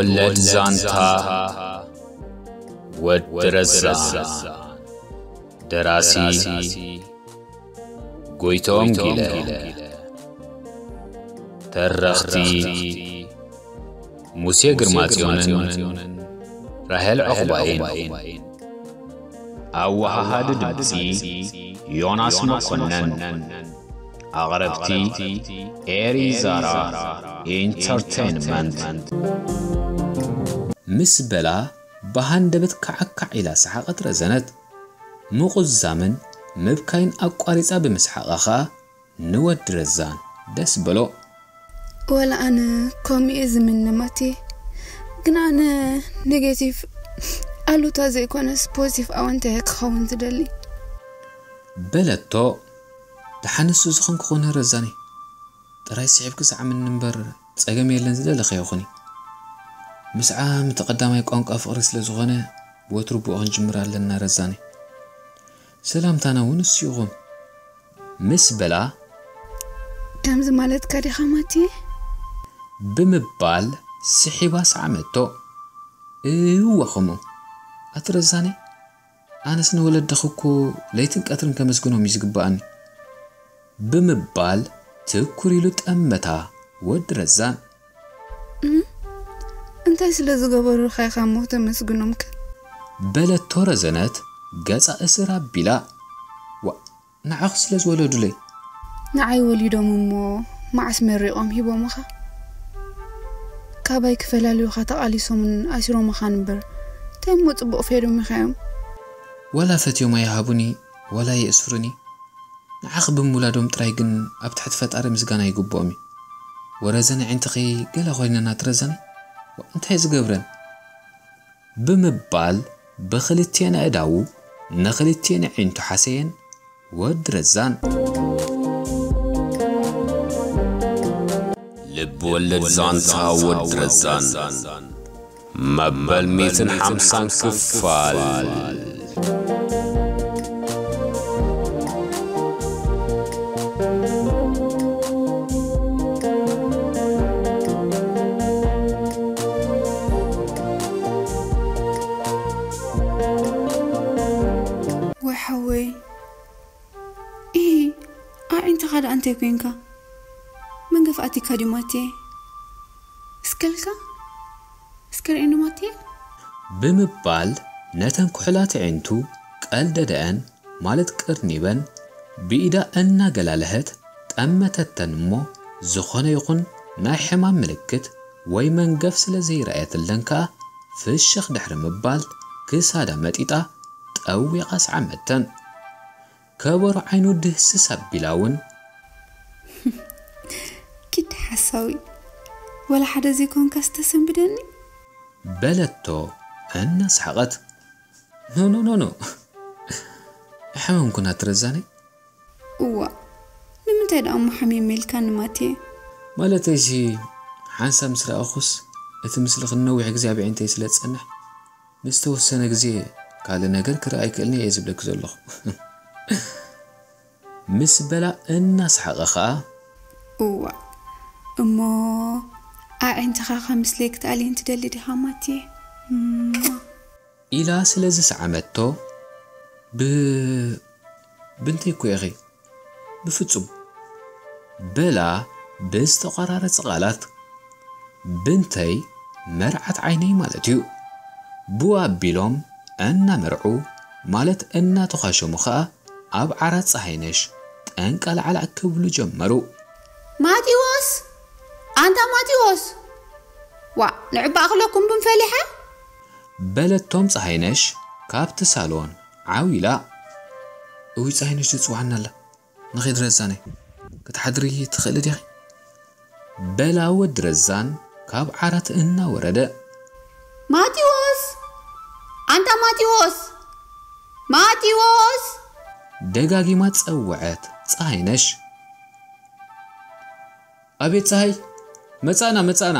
ወለድ ዛንታ ወዲ ረዛን። ደራሲ ጎይቶም ጊለ። ተረኽቲ ሙሴ ግርማጽዮንን ራሄል ዑቕባይን። ኣወሃሃዲ ድምጺ ዮናስ መኮነን። ኣቕረብቲ ኤሪ ዛራ ኢንተርቴይንመንት። ምስ በላ ብሃንደበት ካዕካዕ ኢላ ሰሓቐት ረዘነት። ምቑዛምን ምብካይን ኣቋሪጻ ብምስሓቓ ኸኣ ንወዲ ረዛን ደስ በሎ። ወላ ኣነ ከምኡ እየ ዝምነ ማቴ፣ ግን ኣነ ኔጌቲቭ ኣሉታ ዘይኮነስ ፖዚቲቭ ኣወንታ እየ ክኸውን ዝደሊ። በለቶ። ደሓን ንሱ ዝኾንኩ ኾነ ረዛኒ፣ ጥራይ ስሒብኪ ሰዓምኒ እምበር ጸገም የለን ዝደለኽዮ ኹኒ። ምስዓም እቲ ቀዳማይ ቋንቋ ፍቕሪ ስለ ዝኾነ ወትሩ ብኡ ክንጅምር ኣለና ረዛኒ። ሰላምታና እውን እሱ ይኹን። ምስ በላ ከምዚ ማለትካ ዲኻ ማቲ? ብምባል ስሒባ ሰዓመቶ። እወ ኸምኡ። ኣቲ ረዛኒ፣ ኣነስ ንወለድኺ እኮ ለይትን ቀትርን ከመስግኖም እዩ ዝግብኣኒ። ብምባል ትኩር ኢሉ ጠመታ ወዲ ረዛን። እም? እንታይ ስለ ዝገበሩልካ ኢኻ እሞ ተመስግኖምከ? በለቶ ረዘነት ገጻ እስር ኣቢላ። ዋ፣ ንዓኺ ስለ ዝወለዱለይ። ንዓይ ወሊዶም እሞ መዓስ መሪቖም ሂቦምኻ? ካባይ ክፈላልዩኻ ተቓሊሶምን ኣሲሮምኻን እምበር፣ እንታይ እሞ ጽቡቕ ፈይዶምኻ እዮም? ዋላ ፈትዮም ኣይሃቡኒ፣ ዋላ የእስሩኒ። ንዓኺ ብምውላዶም ጥራይ ግን ኣብ ትሕቲ ፈጣሪ ምስጋና ይግብኦም እዩ። ወረዘን ኣዒንትኺ ገለ ኮይነን ኣቲ ረዘን፣ እንታይ ዝገብረን? ብምባል ብኽልቲኤን ኣእዳዉ ንኽልቲኤን ኣዒንቱ ሓሰየን ወዲ ረዛን። ልብ ወለድ ዛንታ ወዲ ረዛን መበል ሚእትን ሓምሳን ክፋል። ወይ ሓወይ፣ ኢ፣ ኣዒንትኻ ደኣ እንታይ ኮይንካ? መንገፍ ኣቲካ ድዩ ማቴ? እስከልካ? እስከ ርእየኒ ማቴ? ብምባል ነተን ኩሕላት ኣዒንቱ ቀልደደአን፣ ማለት ቅርኒበን፣ ብኢዳ እናገላለሀት ጠመተተን እሞ፣ ዝኾነ ይኹን ናይ ሕማም ምልክት ወይ መንገፍ ስለ ዘይረኣየትለን ከኣ፣ ፍሽኽ ድሕሪ ምባል ክሳዳ መጢጣ ጠዊቓ ሰዓመተን። ከበሮ ዓይኑ ድህስስ ኣቢላ እውን፣ ኪድ ሓሳዊ፣ ወላ ሓደ ዘይኮንካስ ተሰንብደኒ? በለቶ እናሰሓቐት። ኖ፣ ኖ፣ ኖ፣ ኖ። ኣይሓመምኩን ኣቲ ረዛነይ። እዋ፣ ንምንታይ ደኣ እሞ ሓሚመ ኢልካኒ ማቴ? ማለተይሲ፣ ሓንሳብ ምስ ረኣኹስ፣ እቲ ምስልኺ ንነዊሕ ግዜ ኣብ ኣዒንተይ ስለ ዝጸንሕ፣ ንዝተወሰነ ግዜ ካልእ ነገር ክርኢ ኣይክእልን እየ ዝብለኪ ዘለኹ። ምስ በላ እናሰሓቐ ኸኣ፣ እዋ፣ እሞ ኣዒንትኻ ካብ ምስለይ ክትኣልየን ትደሊ ዲኻ ማቴ? እማ። ኢላ ስለ ዝሰዓመቶ፣ ብ-፣ ብንተይ እኮ ኢኺ። ብፍጹም፣ በላ ብዝተቋራረጸ ቃላት። ብንተይ መርዓት ዓይነይ ማለት እዩ። ብኡ ኣቢሎም እናመርዑ፣ ማለት እናተዃሸሙ ኸኣ ኣብ ዓራት ጸሃይነሽ ጠንቀላዕላዕ ክብሉ ጀመሩ። ማቴዎስ! ኣንታ ማቴዎስ! ዋእ፣ ንዕባእ ክለኩም ቡን ፈሊሐ? በለቶም ጸሃይነሽ ካብቲ ሳሎን ዓው ኢላ። እውይ፣ ጸሃይነሽ ትጽውዓና ኣላ። ንኺድ ረዛነይ፣ ክትሓድሪ ትኽእሊ ዲኺ? በላ ወዲ ረዛን ካብ ዓራት እናወረደ። ማቴዎስ! ኣንታ ማቴዎስ! ማቴዎስ! ደጋጊማ ጸውዐት ጸሃይነሽ። ኣቤት ጸሃይ፣ መጻና፣ መጻና።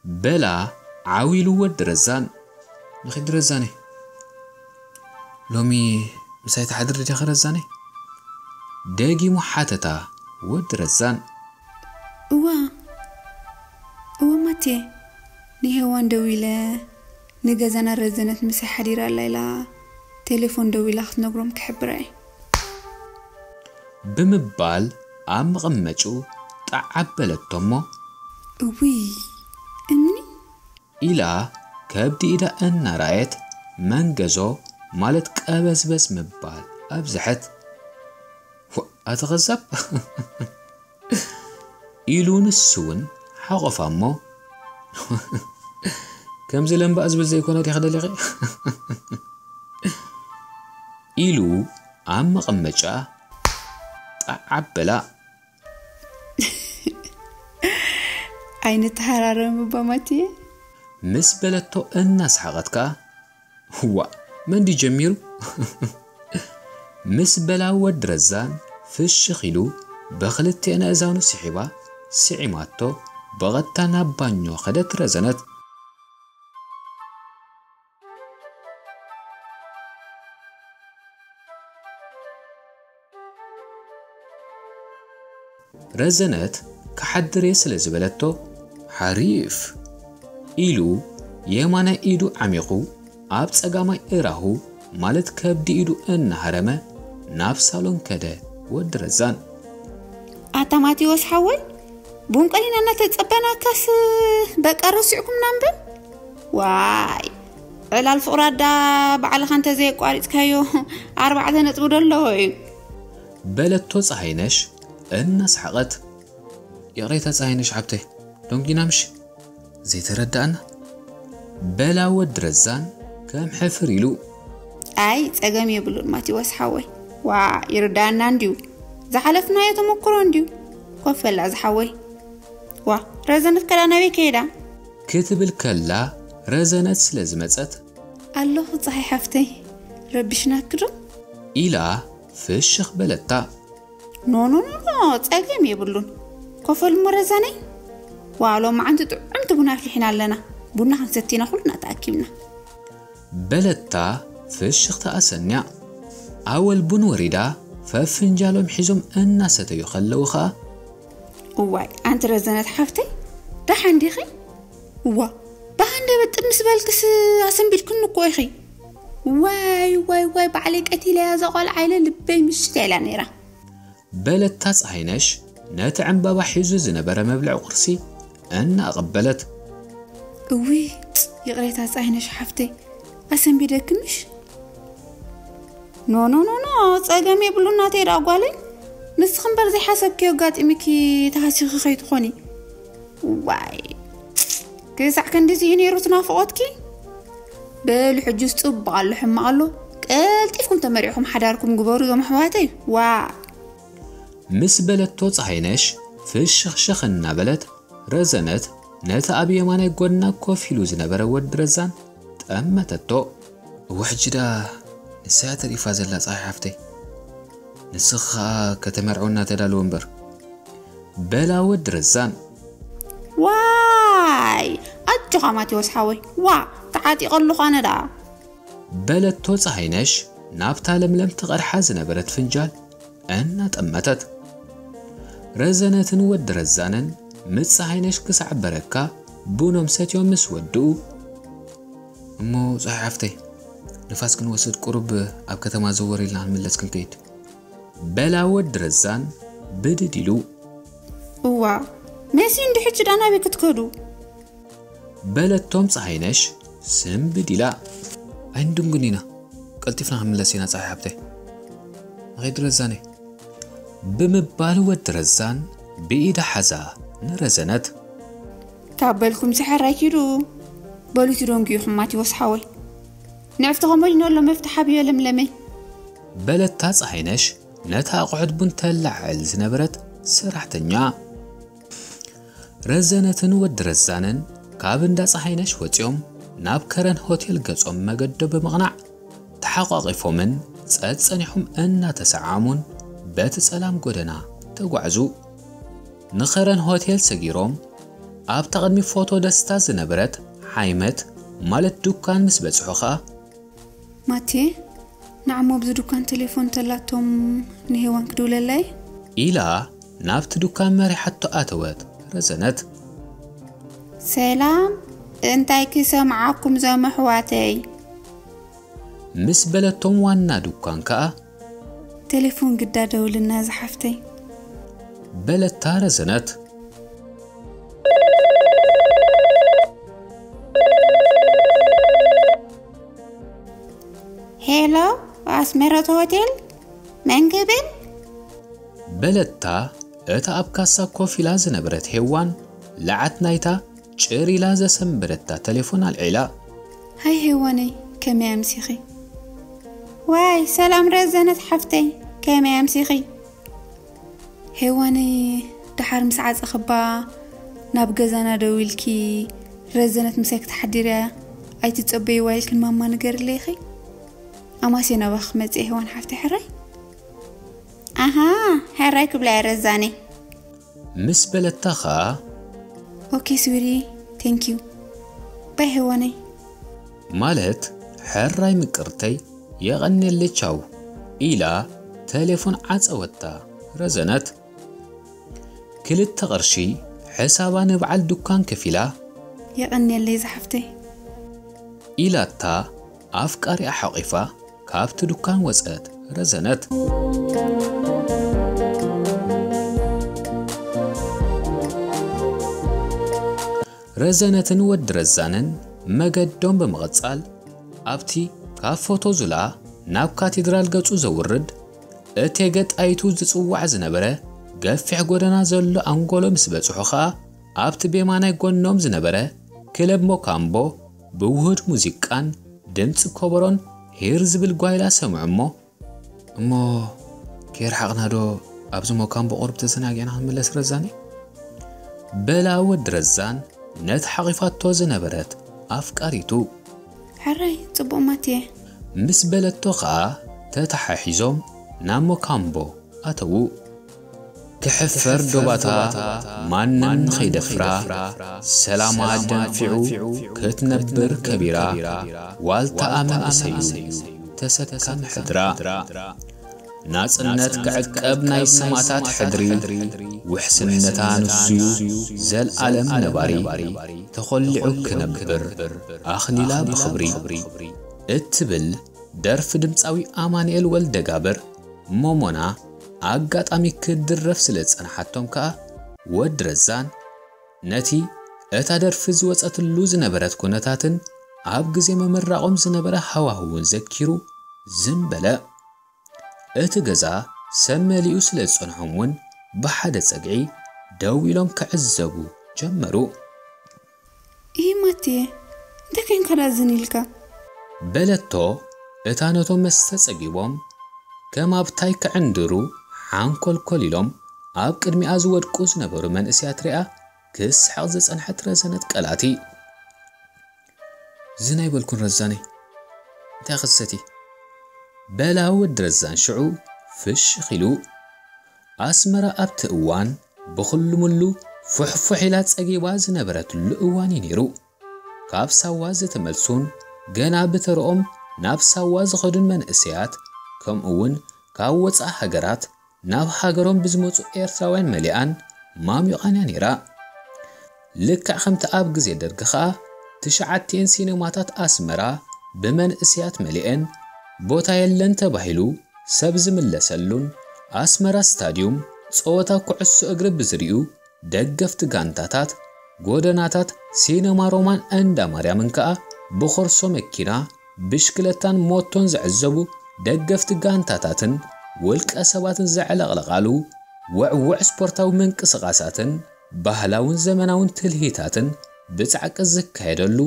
በላ ዓው ኢሉ ወዲ ረዛን። ንኺድ ረዛነይ። ሎሚ ምሳይ ትሓድሪ ዲኺ ረዛነይ? ደጊሙ ሓተታ ወዲ ረዛን። እዋ፣ እዋ ማቴ፣ ንሄዋን ደዊለ፣ ንገዛና ረዘነት ምሳይ ሓዲራ ኣላ ኢላ ቴሌፎን ደዊላ ክትነግሮም ክሕብራ እየ። ብምባል ኣብ መቐመጭኡ ጣዕ ኣበለቶ እሞ፣ እውይ እምኒ ኢላ ከብዲ ኢዳ እናረኣየት መንገዞ ማለት ቀበዝበዝ ምባል ኣብዝሐት። ዋእ ኣቲ ኸዛብ ኢሉ ንሱ እውን ሓቖፋ እሞ፣ ከምዚ ለምባእ ዝብል ዘይኮነ ዲኺ ደሊኺ? ኢሉ ኣብ መቐመጫኣ ጣዕ ኣበላ። ኣይንተሃራረም እባ ማትየ። ምስ በለቶ እናሰሓቐት ከኣ፣ ዋእ መን ድዩ ጀሚሩ? ምስ በላ ወዲ ረዛን ፍሽኽ ኢሉ ብኽልቲኤን ኣእዛኑ ስሒባ ስዒማቶ ብቐጥታ ናብ ባኞ ኸደት ረዘነት። ረዘነት ክሓድር እየ ስለ ዝበለቶ፣ ሓሪፍ ኢሉ የማናይ ኢዱ ዓሚቑ ኣብ ጸጋማይ እራሁ ማለት ከብዲ ኢዱ እናሃረመ ናብ ሳሎን ከደ ወዲ ረዛን። ኣታ ማቴዎስ ሓወይ፣ ቡን ቀሊና እናተጸበናካስ በቃ ረሲዕኩምና እምበር። ዋይ ዕላል ፍቕሪ ኣዳ ባዕልኻ እንተዘየቋሪጽካዮ ኣርባዕተ ነጥቢ ዶ ኣለዎ እዩ። በለቶ ፀሃይነሽ እናሰሓቐት። ይቕሬታ ፀሃይነሽ ሓብተይ፣ ደንጊና ምሽ ዘይተረዳእና? በላ ወዲ ረዛን ከም ሕፍር ኢሉ። ኣይ ጸገም የብሉን ማቴዎስ ሓወይ። ዋ ይርዳእና እንድዩ፣ ዝሓለፍናዮ ተመክሮ እንድዩ። ኮፍ በል ዝሓወይ። ዋ ረዘነት ከዳ ናበይ ከይዳ? ክትብል ከላ ረዘነት ስለ ዝመጸት። ኣለኹ ፀሃይ ሓፍተይ፣ ረቢሽናኪ ዶ? ኢላ ፍሽኽ በለታ። ኖ ኖ ኖ ኖ ጸገም የብሉን። ኮፈል እሞ ረዘነይ። ዋ ሎማዓንቲ ጥዑምቲ ቡና ኣፍሊሕና ኣለና። ቡና ክንሰቲ ኢና ኩልና ተኣኪብና። በለታ ፍሽኽታ ኣሰንያ። ኣወል ቡን ወሪዳ ፈፍንጃሎም ሒዞም እናሰተዩ ከለዉ ኸኣ። እዋይ ኣንቲ ረዘነት ሓፍተይ ደሓን ዲኺ? እዋ ብሃንደበት ጥብ ምስ በልክስ ኣሰንቢድክኒ እኮ ኢኺ። ዋይ ዋይ ዋይ ባዕለይ ቀቲለያ እዛ ቆልዓ ኢለ ልበይ ምሽት ኢላ ነይራ። በለታ ፀሃይነሽ ነቲ ዕምባባ ሒዙ ዝነበረ መብልዒ ቁርሲ እናኣቐበለት። እውይ ይቕሬታ ፀሃይነሽ ሓፍተይ ኣሰንቢደኪ ምሽ? ኖ ኖ ኖ ኖ ፀገም የብሉን ናተይ ደኣ ጓለይ። ንስኺ እምበር ዘይሓሰብክዮ ኣጋጢሙኪ ተሃሲኺ ከይትኾኒ። ዋይ ክሳዕ ክንድዚ እዩ ነይሩ እቲ ናፍቖትኪ? በሉ ሕጅስ ፅቡቕ ኣሎ ሕማቕ ኣሎ። ቀልጢፍኩም ተመሪዕኹም ሓዳርኩም ግበሩ እዞም ኣሕዋተይ። ዋ ምስ በለቶ ፀሃይነሽ ፍሽኽሽኽ እናበለት ረዘነት ነቲ ኣብ የማናይ ጎድና ኮፍ ኢሉ ዝነበረ ወዲ ረዛን ጠመተቶ። እወ ሕጂ ደኣ ንሳ እያ ተሪፋ ዘላ ፀሃይ ሓፍተይ። ንስኺ ኸኣ ከተመርዕውና ተዳልዎ እምበር። በላ ወዲ ረዛን። ዋይ ኣጆኻ ማቴዎስ ሓወይ ዋ ተዓጢቐ ኣለኹ ኣነ ደኣ። በለቶ ፀሃይነሽ ናብታ ለምለም ትቐድሓ ዝነበረት ፍንጃል እናጠመተት። ረዘነትን ወዲ ረዛንን ምስ ፀሃይነሽ ክሳዕ በረካ ቡኖም ሰትዮም ምስ ወድኡ። እሞ ፀሃይ ሓፍተይ ንፋስ ክንወስድ ቁሩብ ኣብ ከተማ ዘወር ኢልና ክንምለስ ክንከይድ። በላ ወዲ ረዛን ብድድ ኢሉ። እዋ መሲ እንዲ ሕጂ ዳ ናበይ ክትከዱ? በለቶም ፀሃይነሽ ስንብድ ኢላ። ኣይንድንጉን ኢና ቀልጢፍና ክንምለስ ኢና ፀሃይ ሓብተይ። ንኸይድ ረዛነይ። ብምባል ወዲ ረዛን ብኢዳ ሓዛ ንረዘነት። ካብ በልኩም ዝሕራይ ኪዱ። በሉ ትደንጉ ኢኹም ማቴዎስ ሓወይ። ንዕፍቲ ኸመዲኖ ኣሎ መፍትሕ ኣብዮ ለምለመይ። በለታ ፀሃይነሽ ነታ ኣቑሑት ቡን ተላዕል ዝነበረት ሰራሕተኛ። ረዘነትን ወዲ ረዛንን ካብ እንዳ ፀሃይነሽ ወፂኦም ናብ ከረን ሆቴል ገፆም መገዶ ብምቕናዕ ተሓቋቒፎምን ጸጸኒሖም እናተሰዓዓሙን በቲ ጸላም ጎደና ተጓዕዙ። ንኸረን ሆቴል ሰጊሮም ኣብታ ቅድሚ ፎቶ ደስታ ዝነበረት ሓይመት ማለት ዱካን ምስ በጽሑ ኸኣ። ማቴ ንዓሞ ኣብዚ ዱካን ቴሌፎን ተላቶም ንሄዋን ክድውለላ እየ። ኢላ ናብቲ ዱካን መሪሓቶ ኣተወት ረዘነት። ሰላም እንታይ ክሰምዓኩም ዞም ኣሕዋተይ? ምስ በለቶም ዋና ድኳን ከኣ፣ ቴሌፎን ግዳ ደውልና ዝሓፍተይ። በለታ ረዘነት። ሄሎ፣ ኣስመረት ሆቴል፣ መን ክብል? በለታ እታ ኣብ ካሳ ኮፍ ኢላ ዝነበረት ሄዋን፣ ለዓት ናይታ ጭር ኢላ ዘሰንበደታ ቴሌፎን ኣልዒላ። ሃይ ሄዋነይ፣ ከመይ ኣምሲኺ? ዋይ፣ ሰላም ረዘነት ሓፍተይ፣ ከመይ ኣምሲኺ? ሄዋነይ፣ ደሓር ምስ ዓጸኽባ ናብ ገዛና ደው ኢልኪ፣ ረዘነት ምሳይ ክትሓድር እያ፣ ኣይትጸበይዋ ኢልክን ማማ ንገርለይኺ። ኣማስየ ናባኺ ክመጽእ እየ ሄዋን ሓፍተይ፣ ሕራይ። ኣሃ፣ ሕራይ ክብላ እየ ረዛነይ። ምስ በለታ ኸኣ፣ ኦኬ ስዊሪ፣ ቴንክ ዩ። ባይ ሄዋነይ። ማለት፣ ሕራይ ምቅርተይ፣ የቐንየለይ፣ ቻው፣ ኢላ ተሌፎን ዓጸወታ። ረዘነት ክልተ ቅርሺ ሕሳባ ንበዓል ዱካን ከፊላ፣ የቐንየለይ ዝሓፍተይ። ኢላታ ኣፍቃሪኣ ሓቒፋ ካብቲ ዱካን ወጸት። ረዘነት። ረዘነትን ወዲ ረዛንን መገዶም ብምቕጻል፣ ኣብቲ ካብ ፎቶ ዙላ ናብ ካቴድራል ገጹ ዘውርድ፣ እቴጌ ጣይቱ ዝጽዋዕ ዝነበረ ገፊሕ ጎደና ዘሎ ኣንጎሎ ምስ በጽሑ ኸኣ፣ ኣብቲ ብየማናይ ጎኖም ዝነበረ ክለብ ሞካምቦ ብውሁድ ሙዚቃን ድምጺ ኮበሮን ሂር ዝብል ጓይላ ሰምዑ እሞ፣ እሞ ከይረሓቕና ዶ ኣብዚ ሞካምቦ ቁሩብ ተዘናጊዕና ክንምለስ ረዛኒ? በላ ወዲ ረዛን ነቲ ሓቒፋቶ ዝነበረት ኣፍቃሪቱ። ሕራይ፣ ጽቡቕ ማትየ። ምስ በለቶ ኸኣ ተተሓሒዞም ናብ ሞካምቦ ኣተዉ። ክሕፈር ዶባታ ማንም ንኸይደፍራ፣ ሰላማ ደንፊዑ ክትነብር ከቢራ፣ ዋልታኣ መንእሰዩ ተሰካሚ ሕድራ። ናጽነት ክዕቀብ ናይ ሰማእታት ሕድሪ፣ ውሕስነታ ንሱዩ ዘልኣለም ነባሪ፣ ተኾሊዑ ክነብር ኣኽሊላ ብኽብሪ እትብል ደርፊ ድምጻዊ ኣማኑኤል ወልደጋብር ሞሞና ኣጋጣሚ ክትድረፍ ስለ ዝጸንሓቶም ከኣ፣ ወዲ ረዛን ነቲ እታ ደርፊ ዝወጸትሉ ዝነበረት ኩነታትን ኣብ ግዜ ምምራቖም ዝነበረ ሃዋህውን ዘኪሩ ዝም በለ። እቲ ገዛ ሰብ መሊኡ ስለ ዝጸንሖም እውን ብሓደ ጸግዒ ደው ኢሎም ክዕዘቡ ጀመሩ። ኢሂ ማትየ፣ እንታይ ኮይንካ ደኣ ዝን ኢልካ? በለቶ እታ ነቶም መስተ ጸጊቦም ከም ኣብታይ ክዕንድሩ ሓንኮልኮል ኢሎም ኣብ ቅድሚኣ ዝወድቁ ዝነበሩ መንእሰያት ሪኣ ክስሕቕ ዝጸንሐት ረዘነት ቀላእቲ። ዝን ኣይበልኩን ረዛነይ፣ እንታይ ክትሰቲ? በላ ወዲ ረዛን ሽዑ ፍሽኽ ኢሉ። ኣስመራ ኣብቲ እዋን ብኹሉ ምሉ ፉሕፉሕ ኢላ ጸጊባ ዝነበረትሉ እዋን እዩ ነይሩ። ካብ ሳዋ ዝተመልሱን ገና ብተርኦም ናብ ሳዋ ዝኸዱን መንእሰያት፣ ከምኡ እውን ካብ ወጻኢ ሃገራት ናብ ሃገሮም ብዝመጹ ኤርትራውያን መሊኣን ማሚቓን እያ ነይራ። ልክዕ ከምቲ ኣብ ግዜ ደርጊ ኸኣ ትሽዓቲኤን ሲነማታት ኣስመራ ብመንእሰያት መሊኤን፣ ቦታ የለን ተባሂሉ ሰብ ዝምለሰሉን ኣስመራ ስታድዩም ጸወታ ኩዕሶ እግሪ ብዝርእዩ ደገፍቲ ጋንታታት፣ ጎደናታት ሲነማ ሮማን እንዳ ማርያምን ከኣ ብኾርሶ መኪና፣ ብሽክለታን ሞቶን ዝዕዘቡ ደገፍቲ ጋንታታትን ውልቀ ሰባትን ዘዕለቕለቓሉ ውዕዉዕ ስፖርታዊ ምንቅስቓሳትን ባህላውን ዘመናውን ትልሂታትን ብጻዕቂ ዝካየደሉ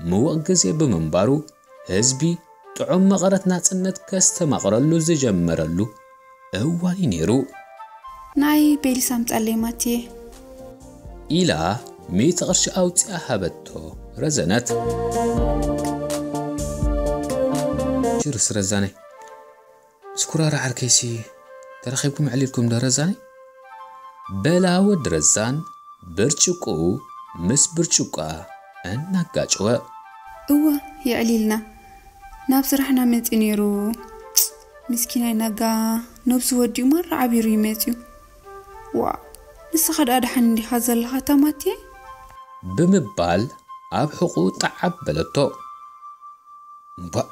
ምዉቕ ግዜ ብምንባሩ፣ ህዝቢ ጥዑም መቐረት ናጽነት ከስተማቕረሉ ዝጀመረሉ እዋን እዩ ነይሩ። ናይ ቤሊስ ኣምጻለይ ማትየ። ኢላ ሚእቲ ቅርሺ ኣውጺኣ ሃበቶ ረዘነት። ችርስ ረዛነይ። ምስ ኩራራ ዓርከይሲ ተራኺብኩም ዕሊልኩም ዶ ረዛነይ? በላ ወዲ ረዛን ብርጭቆኡ ምስ ብርጭቆኣ እናጋጨወ። እወ፣ የዕሊልና። ናብ ስራሕና መጺኡ ነይሩ። ምስኪናይ ነጋ ነብሱ ወዲኡ ማራ ዓቢሩ እዩ መጺኡ። ዋ፣ ንስኻ ደኣ ደሓን እንዲኻ ዘለኻ ታማቴ? ብምባል ኣብ ሕቑ ጣዓብ በለቶ። እምባእ፣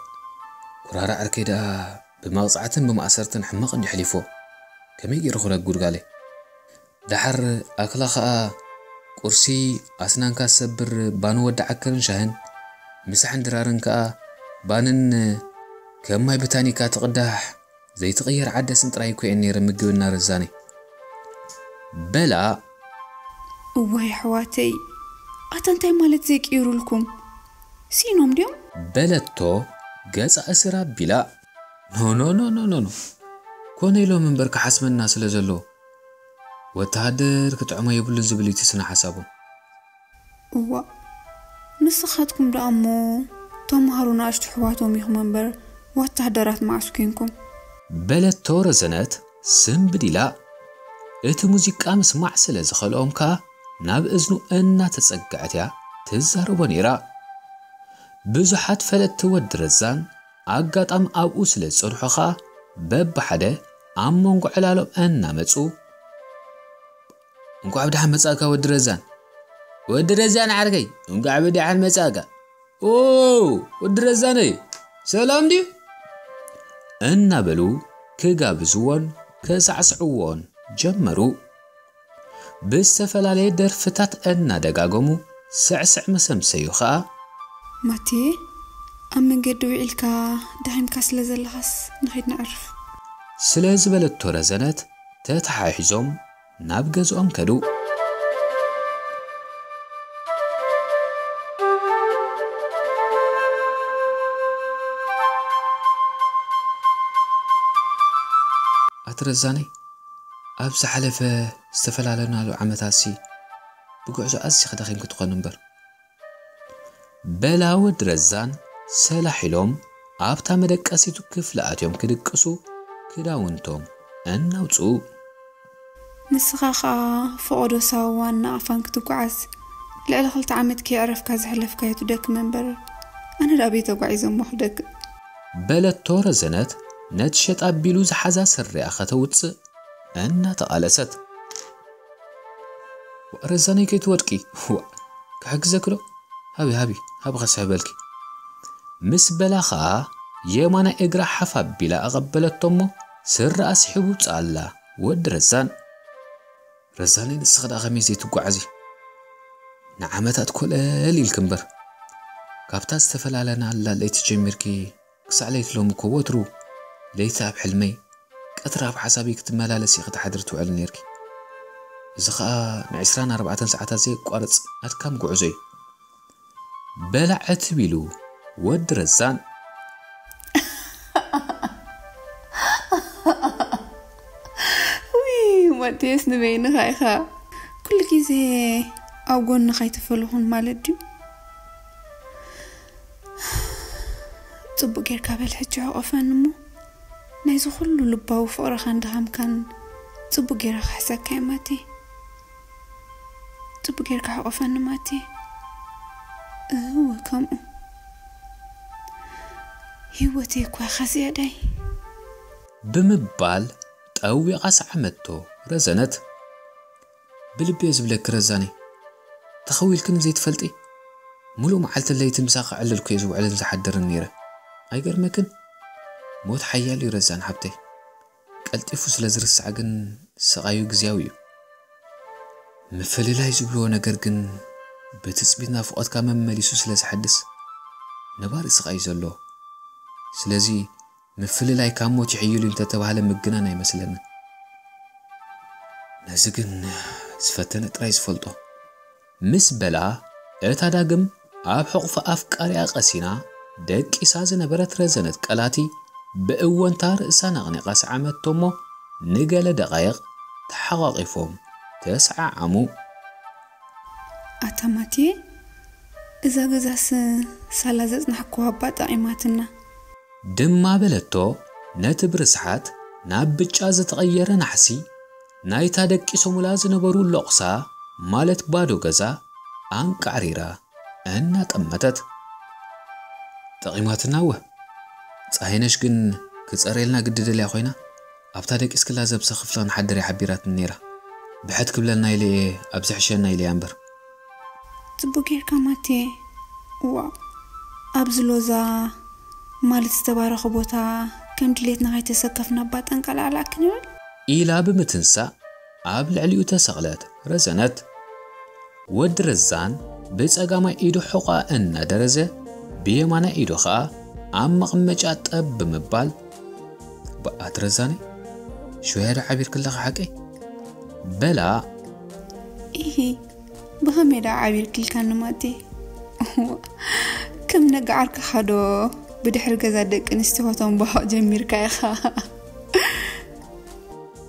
ኩራራ ዓርከይ ደኣ ብመቕጻዕትን ብማእሰርትን ሕማቕ እንዲ ሕሊፎ፣ ከመይ ገይሩ ክነጉድ ጋለይ? ደሓር ኣክላ ኸኣ ቁርሲ ኣስናንካ ዝሰብር ባኒ ወዲ ዓከርን ሻህን፣ ምሳሕን ድራርን ከኣ ባንን ከም ማይ ብታኒካ ትቕዳሕ ዘይትቕየር ዓደስን ጥራይ እኮ እየን ነይረ ምግብና ረዛነይ። በላ። እዋይ ኣሕዋተይ፣ ኣታ እንታይ ማለት ዘይቅይሩልኩም? ሲኖም ድዮም? በለቶ ገጻ እስር ኣቢላ። ኖ፣ ኖ፣ ኖ፣ ኖ፣ ኖ፣ ኖ። ኮነ ኢሎም እምበር ክሓስመና ስለ ዘሎ፣ ወተሃደር ክጥዕሞ የብሉን ዝብል እዩ እቲ ስነ ሓሳቦም። እዋ፣ ንስኻትኩም ደኣ እሞ ተምሃሮ ንኣሽቱ ኣሕዋቶም ኢኹም እምበር ወተሃደራት መዓስ ኮንኩም? በለቶ ረዘነት ስምብድ ኢላ። እቲ ሙዚቃ ምስማዕ ስለ ዝኸልኦም ከኣ ናብ እዝኑ እናተጸግዐት እያ ትዛረቦ ነይራ። ብዙሓት ፈለጥቲ ወዲ ረዛን ኣጋጣሚ ኣብኡ ስለ ዝጸንሑ ኸኣ በብሓደ ኣብ መንጎ ዕላሎም እናመጹ፣ "እንቋዕ ብደሓን መጻእካ ወዲ ረዛን፣ ወዲ ረዛን ዓርከይ፣ እንቋዕ ብደሓን መጻእካ። ኦ፣ ወዲ ረዛነይ፣ ሰላም ድዩ?" እናበሉ ክጋብዝዎን ከሳዕስዕዎን ጀመሩ። ብዝተፈላለየ ደርፍታት እናደጋገሙ ስዕስዕ ምስ ኣምሰዩ ኸኣ፣ "ማቴ፣ ኣብ መንገዲ ውዒልካ ደኺምካ ስለ ዘለኻስ ንኺድ ነዕርፍ" ስለ ዝበለቶ ረዘነት ተተሓሒዞም ናብ ገዝኦም ከዱ። ኣቲ ረዛነይ፣ ኣብ ዝሓለፈ ዝተፈላለናሉ ዓመታትሲ ብጉዕዞ ኣዝኻ ደኺም ክትኾን እምበር፣ በላ ወዲ ረዛን ሰላሕ ኢሎም ኣብታ መደቀሲቱ ክፍሊ ኣትዮም ክድቅሱ ክዳውንቶም እናውፅኡ። "ንስኻ ኸኣ ፈቐዶ ሳዋን ናቕፋን ክትጓዓዝ ልዕሊ ክልተ ዓመት ከየዕረፍካ ዘሕለፍካዮ ትደክም እምበር፣ ኣነ ደኣ ኣበይ ተጓዒዘ እሞ ክደክም?" በለቶ ረዘነት ነቲ ሸጥ ኣቢሉ ዝሓዛ ስሪኣ ከተውፅእ እናተቓለሰት። "ረዛነይ ከይትወድቂ፣ ዋእ፣ ክሕግዘኪ ዶ? ሃቢ፣ ሃቢ፣ ሃቢ ከስሕበልኪ" ምስ በላ ኸኣ የማናይ እግራ ሓፍ ኣቢላ ኣቐበለቶ እሞ ስሪኣ ስሒቡ ውፅኣላ ወዲ ረዛን። "ረዛነይ ንስኺ ደኣ ከመይ ዘይትጓዓዚ? ንዓመታት ኮለል ኢልኪ እምበር። ካብታ ዝተፈላለናላ ለይቲ ጀሚርኪ ክሳዕ ለይቲ ሎሚ እኮ ወትሩ ለይቲ ኣብ ሕልመይ፣ ቀትሪ ኣብ ሓሳበይ ክትመላለሲ ክትሓድሪ ትውዕሊ ነይርኪ። እዚ ኸኣ ንዕስራን ኣርባዕተን ሰዓታት ዘየቋርጽ ኣድካሚ ጉዕዞ እዩ" በላ ዕትብ ኢሉ ወዲ ረዛን። ውይ፣ ማቴዎስ፣ ንበይንኻ ኢኻ። ኩሉ ግዜ ኣብ ጎንኻ ኣይተፈለኹን ማለት ድዩ? ጽቡቅ ጌርካ በል፣ ሕጂ ሕቆፈኒ እሞ ናይዚ ኩሉ ልባዊ ፍቕርኻን ድኻምካን ጽቡቅ ጌረ ክሕሰካ እየ ማቴ። ጽቡቅ ጌርካ ሕቆፈኒ ማቴ። እወ ከምኡ። ህይወተይ እኳ ኢኻ ዝያዳይ። ብምባል ጠዊቓ ሰዓመቶ ረዘነት። ብልቢ እየ ዝብለኪ ረዛነይ፣ ተኸዊልክኒ ዘይትፈልጢ። ሙሉእ መዓልትን ለይትን ምሳኺ ክዕልል እኮ እየ ዝውዕልን ዝሓድርን ነይረ። ኣይገርመክን? ሞት ሓያል እዩ ረዛን ሓብተይ። ቀልጢፉ ስለ ዝርሳዕ ግን ስቓዩ ግዝያዊ እዩ። ምፍልላይ ዝብልዎ ነገር ግን ብትጽቢት ናፍቖትካ መመሊሱ ስለ ዝሓድስ ነባሪ ስቓይ እዩ ዘለዎ። ስለዚ ምፍልላይ ካብ ሞት ይሕይል እዩ እንተተባህለ ምግናን ኣይመስለንን። ነዚ ግን ዝፈተነ ጥራይ ዝፈልጦ። ምስ በላ እታ ዳግም ኣብ ሕቑፊ ኣፍቃሪኣ ቀሲና ደቂሳ ዝነበረት ረዘነት ቀላቲ ብእወንታ ርእሳ ነቕኒቓ ሰዓመቶ እሞ ንገለ ደቓይቕ ተሓቋቒፎም ተሰዓዓሙ። ኣታ ማቴ፣ እዛ ገዛስ ሳላ ዘጽናሕኩዋ እባ ጠቒማትና። ድማ በለቶ ነቲ ብርስሓት ናብ ብጫ ዝተቐየረ ናሕሲ ናይታ ደቂሶሙላ ዝነበሩ ሎቕሳ ማለት ባዶ ገዛ ኣንቃዕሪራ እናጠመተት። ጠቒማትና እወ። ጸሃይነሽ ግን ክጸርየልና ግዲ ደልያ ኮይና ኣብታ ደቂስክላ ዘብሰ ክፍሊ ክንሓድር እያ ሓቢራትኒ ነይራ። ብሕት ክብለልና ኢለ እየ ኣብ ዝሕሸና ኢለ እያ እምበር። ጽቡቅ ጌርካ ማቴ፣ ዋ፣ ኣብዚ ሎዛ ማለት ዝተባረኸ ቦታ ከም ድሌትና ከይተሰከፍና እባ ጠንቀላዕላዕ ክንብል። ኢላ ብምትንሳእ ኣብ ልዕሊኡ ተሰቕለት ረዘነት። ወዲ ረዛን ብጸጋማይ ኢዱ ሕቖኣ እናደረዘ ብየማናይ ኢዱ ኸኣ ኣብ መቐመጫ ጠብ ብምባል፣ "በኣት ረዛነይ፣ ሽወያ ዶ ዓቢርክለኺ ሓቀይ?" በላ። ኢሂ፣ ብኸመይ ደኣ ዓቢርክልካኒ ማቴ? ከም ነጋ ዓርክኻ ዶ ብድሕሪ ገዛ ደቂ ኣንስትዮ ከተንባሆቕ ጀሚርካ ኢኻ?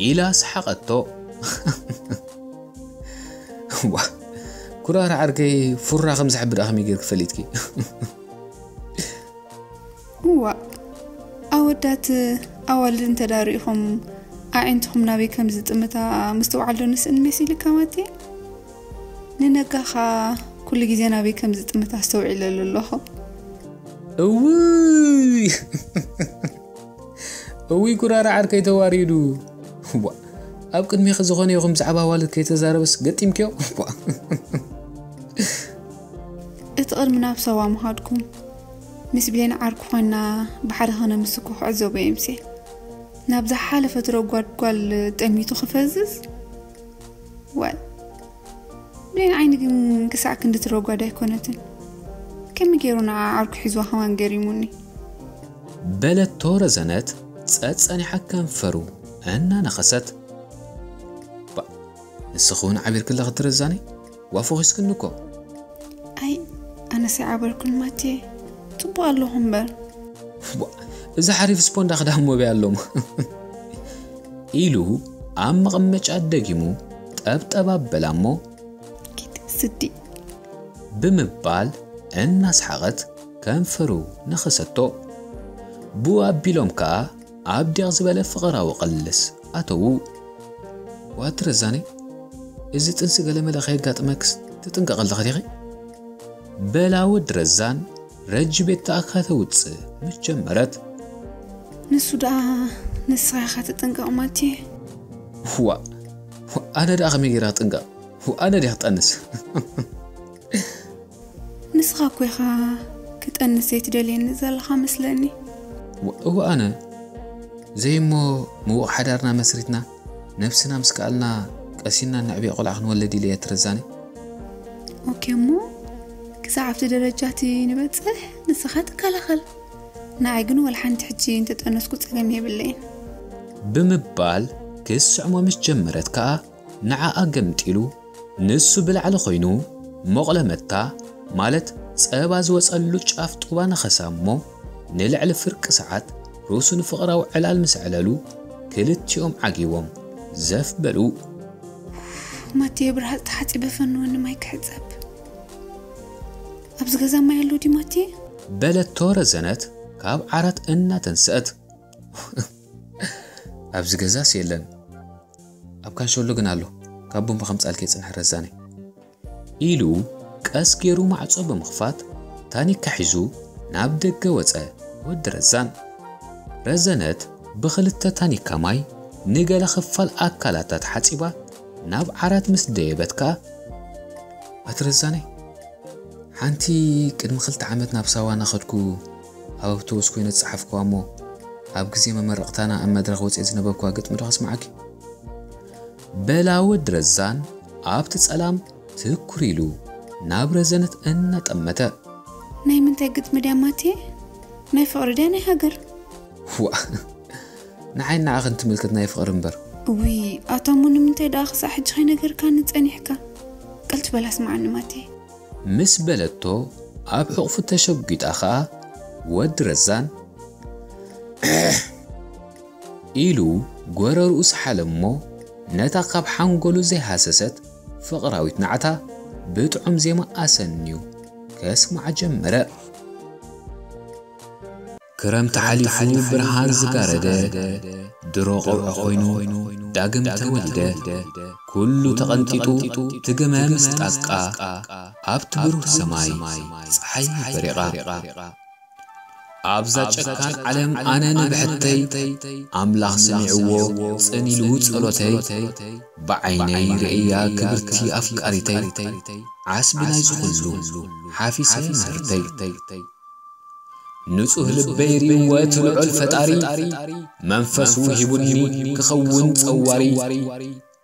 ኢላ ሰሓቐቶ። ዋ፣ ኩራራ ዓርከይ፣ ፉራ ከም ዝሕብዳ ከመይ ጌርኪ ፈሊጥኪ? እዋ፣ ኣወዳት ኣዋልድ እንተ ደኣ ርኢኹም ኣዒንትኹም ናበይ ከም ዝጥምታ ምስትውዓል ዶ ንስእን መሲልካ ማቴ? ንነጋኻ ኩሉ ግዜ ናበይ ከም ዝጥምታ ኣስተውዒለሉ ኣለኹ። እውይ! እውይ፣ ኩራራ ዓርከይ ተዋሪዱ። ዋ፣ ኣብ ቅድሚኺ ዝኾነ ይኹን ብዛዕባ ኣዋልድ ከይተዛረበስ ገጢምክዮ? ዋ። እቲ ቅድሚ ናብ ሳዋ ምኻድኩም ምስ ብሌን ዓርኩ ኮይና ብሓደ ከነምስኩ ክዕዘቦ የምሴ። ናብ ዝሓለፈ ትረጓድ ጓል ጠሚቱ ክፈዝዝ? ዋይ፣ ብሌን ዓይኒ ግን ክሳዕ ክንዲ ትረጓድ ኣይኮነትን። ከመይ ገይሩ ንዓ ዓርኩ ሒዝዋ ከማን ገሪሙኒ። በለቶ ረዘነት ጸጸኒሓ ከንፈሩ እናነኸሰት። "ባ፣ ንስኺ እውን ዓቢርክለኺ ትረዛኒ? ዋ፣ ፎኺስክኒ እኮ." "ኣይ፣ ኣነስ ኣይዓበርኩን ማቴ፣ ጽቡቕ ኣለኹ እምበር። ዋ፣ እዚ ሓሪፍ ስፖንዳ ክዳን ሞብያ ኣሎም?" ኢሉ ኣብ መቐመጫ ደጊሙ ጠብጠብ ኣበላ እሞ፣ "ኪድ ስዲ!" ብምባል እናሰሓቐት ከንፈሩ ነኸሰቶ። ብኡ ኣቢሎም ከኣ ኣብ ዲቕ ዝበለ ፍቕራዊ ቅልስ ኣተዉ። "ዋ ትረዛነይ፣ እዚ ጥንሲ ገለመለ ከየጋጥመክስ ትጥንቀቒ ኣለኺ ዲኺ?" በላ ወዲ ረዛን ረጂ ቤት ተኣካ ተውጽእ ምስ ጀመረት። "ንሱ ደኣ ንስኻ ኢኻ ትጥንቀቕ ማቴ?" "ዋ፣ ኣነ ደኣ ከመይ ገይረ ክጥንቀቕ? ኣነ ድየ ክጠንስ?" "ንስኻ እኮ ኢኻ ክጠንስ ዘይትደልየኒ ዘለኻ መስለኒ?" "እወ፣ ኣነ ዘይሞ ምዉቕ ሓዳርና መስሪትና ነብስና ምስ ከኣልና ቀሲና ነዕብዮ ቆልዓ ክንወልድ ኢለ እየ ትረዛኒ?" "ኦኬ እሞ ክሳዕ ኣብቲ ደረጃ እቲ ንበጽሕ ንስኻ ትከላኸል። ንዓይ ግን ወላ ሓንቲ ሕጂ እንተጠነስኩ ጸገም የብለይን." ብምባል ክስዕሞ ምስ ጀመረት ከኣ ንዓኣ ገምጢሉ ንሱ ብላዕሊ ኮይኑ መቑለመታ ማለት ጸባ ዝወጸሉ ጫፍ ጡባ ነኸሳ እሞ ንልዕሊ ፍርቂ ሰዓት ርእሱ ንፍቕራዊ ዕላል ምስ ኣዕለሉ ክልቲኦም ዓጊቦም ዘፍ በሉ። "ማቴ ብርሃጽ ተሓጺበ ፈንወኒ ማይ ክሕጸብ። ኣብዚ ገዛ ማይ ኣሎ ድዩ ማቴ?" በለቶ ረዘነት ካብ ዓራት እናተንስአት። "ኣብዚ ገዛስ የለን፣ ኣብ ካንሸሎ ግን ኣሎ፣ ካብ ቦምባ ከምጻልኪ የጽንሕ ረዛነይ" ኢሉ ቀስ ገይሩ ማዕጾ ብምኽፋት ታኒካ ሒዙ ናብ ደገ ወጸ ወዲ ረዛን። ረዘነት ብኽልተ ታኒካ ማይ ንገለ ክፋል ኣካላታ ተሓጺባ ናብ ዓራት ምስ ደየበት ከኣ፣ "ኣቲ ረዛነይ፣ ሓንቲ ቅድሚ ክልተ ዓመት ናብ ሳዋ እናኸድኩ ኣብ ኣውቶቡስ ኮይነ ዝጸሓፍኩዋ እሞ ኣብ ግዜ መመረቕታና ኣብ መድረኽ ወጺኤ ዝነበርኩዋ ግጥሚ ዶ ከስምዓኪ?" በላ ወዲ ረዛን ኣብቲ ጸላም ትኩር ኢሉ ናብ ረዘነት እናጠመተ። "ናይ ምንታይ ግጥሚ ድያ ማቴ? ናይ ፍቕሪ ድያ ናይ ሃገር?" "ዋ፣ ንዓይ ንዓኽን ትምልከት ናይ ፍቕሪ እምበር።" "እውይ ኣታ እሞ ንምንታይ ደኣ ክሳዕ ሕጂ ከይነገርካኒ ጸኒሕካ? ቀልቲ በል ኣስምዓኒ ማቴ።" ምስ በለቶ ኣብ ሕቑፉ ተሸጒጣ ኸኣ ወዲ ረዛን ኢሉ ጎረርኡ ሰሓለ እሞ ነታ ካብ ሓንጎሉ ዘይሃሰሰት ፍቕራዊት ናዕታ ብጥዑም ዜማ ኣሰንዩ ከስምዓ ጀመረ። ክረምቲ ሓሊፉ ብርሃን ዝጋረደ፣ ድሮ ቆውዒ ኮይኑ ዳግም ተወልደ። ኩሉ ተቐንጢጡ ትግመ ምስ ጣቃ፣ ኣብቲ ብሩህ ሰማይ ጸሓይ በሪቓ። ኣብዛ ጨካን ዓለም ኣነ ንብሕተይ ኣምላኽ ሰሚዕዎ ጽን ኢሉ ጸሎተይ፣ ብዓይነይ ርእያ ክብርቲ ኣፍቃሪተይ፣ ዓስቢ ናይዚ ኩሉ ሓፊሰ ምህርተይ። ንጹህ ልበይ ርእይዎ እቲ ልዑል ፈጣሪ፣ መንፈሱ ሂቡኒ ክኸውን ጸዋሪ።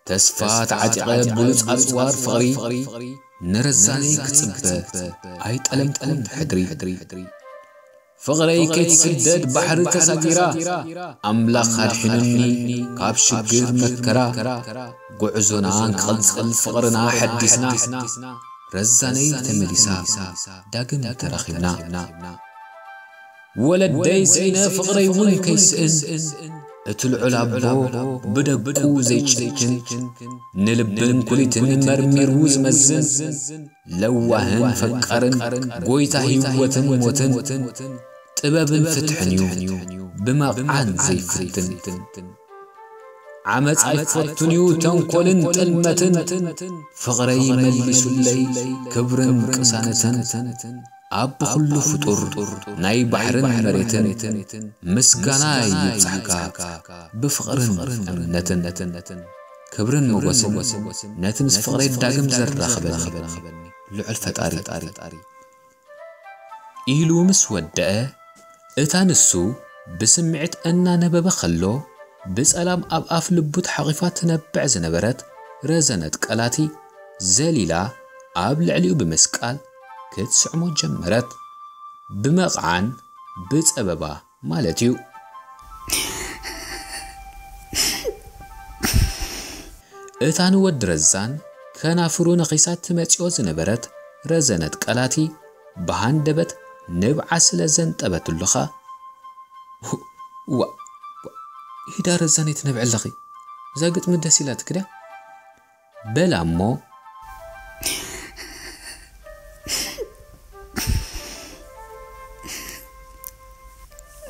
ተስፋ ተዓጢቐ ብሉጽ ኣጽዋር ፍቕሪ፣ ንረዛነይ ክጽበ ኣይጠለምኩን ሕድሪ። ፍቕረይ ከይትስደድ ባሕሪ ተሳጊራ፣ ኣምላኽ ኣድሒኑኒ ካብ ሽግር መከራ። ጉዕዞና ንክቕጽል ፍቕርና ሓዲስና፣ ረዛነይ ተመሊሳ ዳግም ተራኺብና። ወለደይ ስኢነ ፍቕረይ እውን ከይስእን፣ እቲ ልዑል ኣቦ ብደቁ ዘይጭክን፣ ንልብን ኩሊትን መርሚሩ ዝመዝን፣ ለዋህን ፈቃርን፣ ጎይታ ህይወትን ሞትን፣ ጥበብን ፍትሕን እዩ ብመቕዓን ዘይፍትን። ዓመፅ ኣይፈቱን እዩ ተንኮልን ጥልመትን፣ ፍቕረይ መሊሱለይ ክብርን ቅሳነትን። ኣብ ብኹሉ ፍጡር ናይ ባሕርን መሬትን፣ ምስጋና ይብጻሕካ ብፍቕርን እምነትን። ክብርን ሞገስን ነቲ ምስ ፍቕረይ ዳግም ዘራኸበኒ ልዑል ፈጣሪ። ኢሉ ምስ ወደአ፣ እታ ንሱ ብስምዒት እናነበበ ከሎ፣ ብጸላም ኣብ ኣፍ ልቡ ተሓቒፋ ትነብዕ ዝነበረት ረዘነት ቀላቲ ዘሊላ ኣብ ልዕሊኡ ብምስቃል ክትስዕሞ ጀመረት። ብመቕዓን ብጸበባ ማለት እዩ። እታ ንወዲ ረዛን ከናፍሩ ነኺሳ ትመጽኦ ዝነበረት ረዘነት ቀላቲ ብሃንደበት ንብዓ ስለ ዘንጠበትሉ ኸኣ፣ "ዋ፣ ዋ፣ ሂዳ ረዛነይ ትነብዒ ኣለኺ፣ እዛ ግጥሚ ደስ ኢላትኪ ድያ?" በላ እሞ፣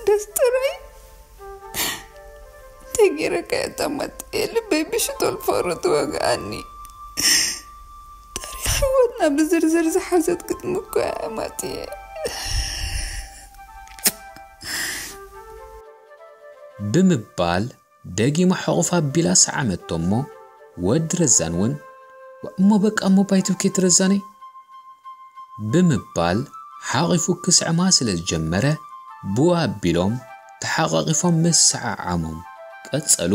ደስ ጥራይ። እንታይ ገይረካ እየ ኣማጥየ? ልበይ ብሽቶል ፍቕሪ ትወግኣኒ። ታሪኽ ህይወትና ብዝርዝር ዝሓዘት ግጥሚ እኮ እያ ኣማጥየ። ብምባል ደጊማ ሕቑፍ ኣቢላ ሰዓመቶ እሞ፣ ወዲ ረዛን እውን፣ "እሞ በቃ እሞ ባይ ትብኪ ረዛነይ?" ብምባል ሓቒፉ ክስዕማ ስለ ዝጀመረ፣ ብኡ ኣቢሎም ተሓቋቒፎም ምስዓዓሞም ቀጸሉ።